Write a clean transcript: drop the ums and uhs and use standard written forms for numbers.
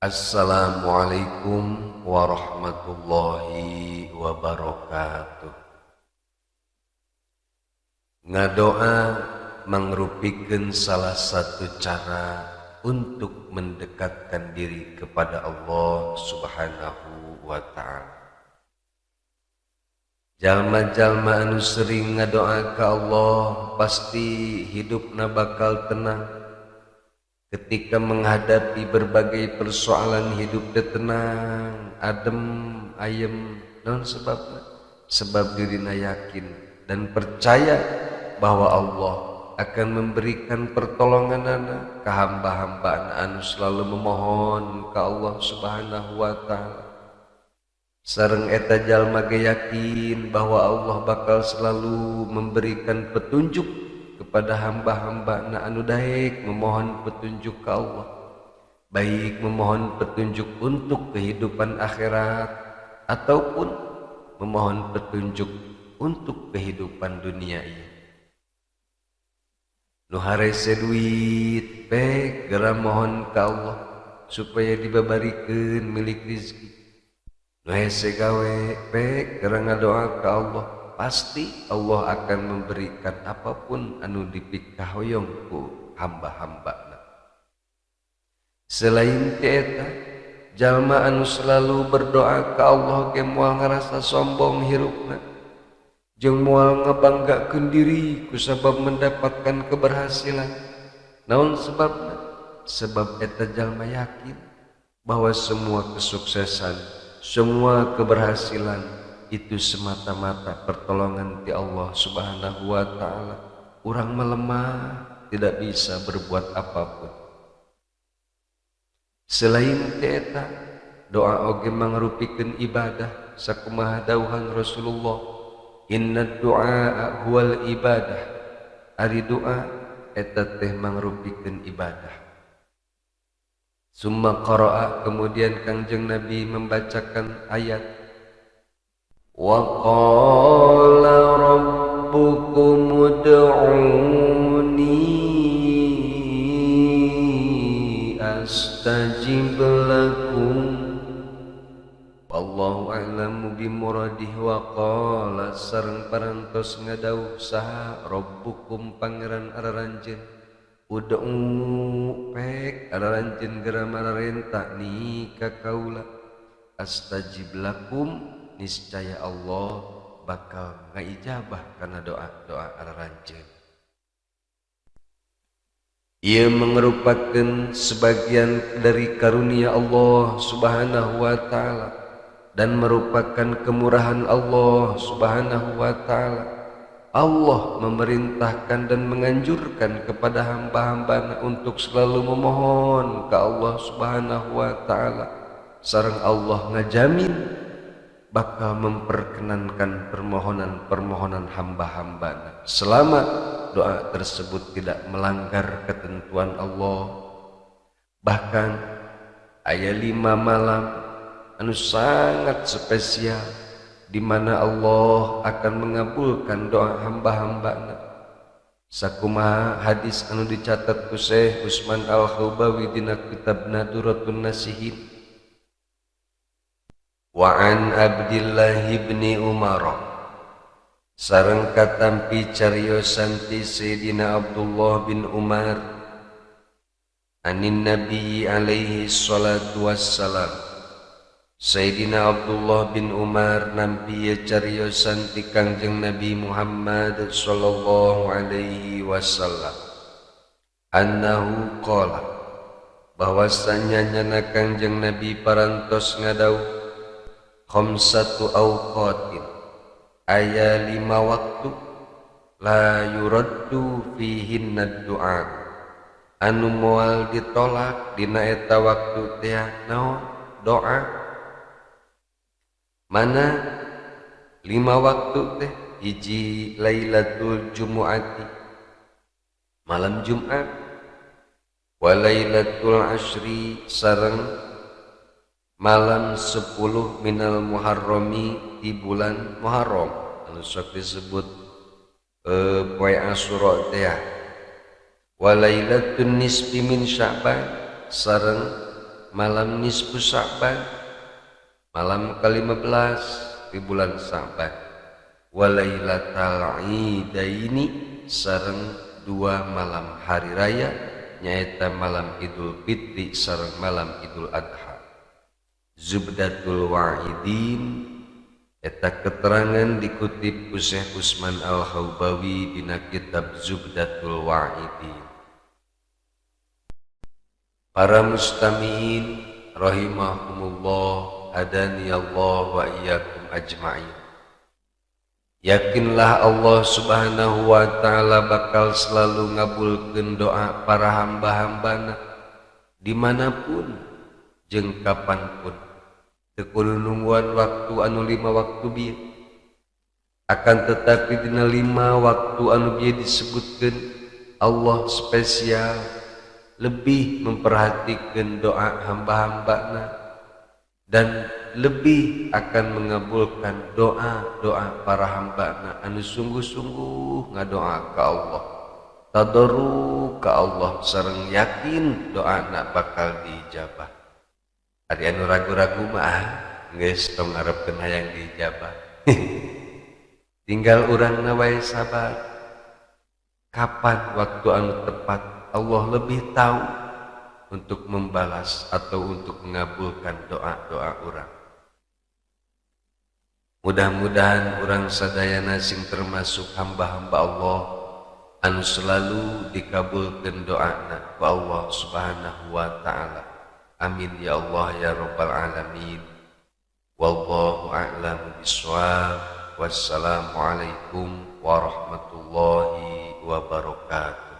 Assalamualaikum warahmatullahi wabarakatuh. Ngadoa mangrupikeun salah satu cara untuk mendekatkan diri kepada Allah Subhanahu wa ta'ala. Jalma-jalma anu sering ngadoa ka Allah pasti hidupna bakal tenang. Ketika menghadapi berbagai persoalan hidup teh tenang, adem, ayem. Naon sebabna? Sebab dirina yakin dan percaya bahwa Allah akan memberikan pertolonganana ka hamba-hambana anu selalu memohon ka Allah Subhanahu wa ta'ala. Sareng eta jalma ge yakin bahwa Allah bakal selalu memberikan petunjuk kepada hamba-hambana anu daek memohon petunjuk ka Allah, baik memohon petunjuk untuk kehidupan akhirat ataupun memohon petunjuk untuk kehidupan dunia ieu. Nu harese duit pek geura mohon ka Allah supaya dibabarikeun milik rizki. Nu hese gawe pek geura ngadoa ka Allah, pasti Allah akan memberikan apapun anu dipikahoyong ku hamba-hambana. Selain ti eta, jalma anu selalu berdoa ka Allah ge moal ngarasa sombong hirupna, jeung moal ngebanggakeun diri kusabab mendapatkan keberhasilan. Naon sebabna? Sebab eta jalma yakin bahwa semua kesuksesan, semua keberhasilan itu semata-mata pertolongan ti Allah Subhanahu wa ta'ala. Urang melemah, tidak bisa berbuat apapun. Selain ti eta, doa oge mangrupikeun ibadah sakumaha dawuhan Rasulullah, inna du'a huwal ibadah. Ari doa eta teh mangrupikeun ibadah. Summa qara'a, kemudian Kangjeng Nabi membacakan ayat, wa qala rabbukum ud'uni astajib lakum. Wallahu a'lamu bimuradihi. Wa qala sareng parantos ngadawuh saha rabbukum pangeran araranjeun, ud'u pek araranjeun geura mararenta ni ka kaula, astajib lakum, niscaya Allah bakal ngaijabah kana doa-doa araranjeun. Ia merupakan sebagian dari karunia Allah Subhanahu wa ta'ala dan merupakan kemurahan Allah Subhanahu wa ta'ala. Allah memerintahkan dan menganjurkan kepada hamba-hambana untuk selalu memohon ke Allah Subhanahu wa ta'ala. Sareng Allah ngajamin bakal memperkenankan permohonan-permohonan hamba-hambana selama doa tersebut tidak melanggar ketentuan Allah. Bahkan ayat 5 malam anu sangat spesial di mana Allah akan mengabulkan doa hamba-hambana. Sakumaha hadis anu dicatat ku Syekh Utsman Al-Khubawi dina kitab Naduratun Nasihin. Wa an Abdillah bin Umar, sareng katampi cariosan ti Sayyidina Abdullah bin Umar, anin Nabi alaihi salatu wassalam. Sayyidina Abdullah bin Umar nampi cariosan ti Kangjeng Nabi Muhammad sallallahu alaihi wasallam, annahu qala, bahwasanya nyana Kangjeng Nabi parantos ngadawuh, khamsatu awqatin, aya 5 waktu, la yuraddu fihinna du'a, anu moal ditolak dina eta waktu teh naon doa. Mana 5 waktu teh? Hiji Lailatul Jumu'ati, malam Jumat, wa Lailatul Ashri, sareng malam 10 minal Muharrami, di bulan Muharram anu sok disebut poe Asyura teh. Wa Lailatun Nisfi min Sya'ban, sareng malam nisfu Sya'ban, malam ke-15 di bulan Sya'ban. Wa lailatal idaini sareng dua malam hari raya nyaeta malam Idul Fitri sareng malam Idul Adha. Zubdatul Wa'idin eta keterangan dikutip ku Syekh Usman Al-Haubawi dina kitab Zubdatul Wa'idin. Para mustami'in rahimakumullah, hadani Allah wa iyyakum ajma'in. Yakinlah Allah Subhanahu wa ta'ala bakal selalu ngabulkeun doa para hamba-hambana dimanapun jeung kapanpun. Teu kudu nungguan waktu anu 5 waktu bieu. Akan tetapi dina 5 waktu anu bieu disebutkeun Allah spesial lebih memperhatikan doa hamba-hambana dan lebih akan mengabulkan doa-doa para hambana anu sungguh-sungguh ngadoa ka Allah, tadarru ka Allah sareng yakin doana bakal diijabah. Ari anu ragu-ragu mah geus tong ngarepkeun hayang diijabah. Tinggal urangna wae sabar. Kapan waktu anu tepat Allah lebih tahu untuk membalas atau untuk mengabulkan doa-doa orang. Mudah-mudahan orang sadayana sing termasuk hamba-hamba Allah anu selalu dikabulkan doana ku Allah Subhanahu wa ta'ala. Amin ya Allah ya rabbal alamin. Wallahu a'lam bishawab. Wassalamualaikum warahmatullahi wabarakatuh.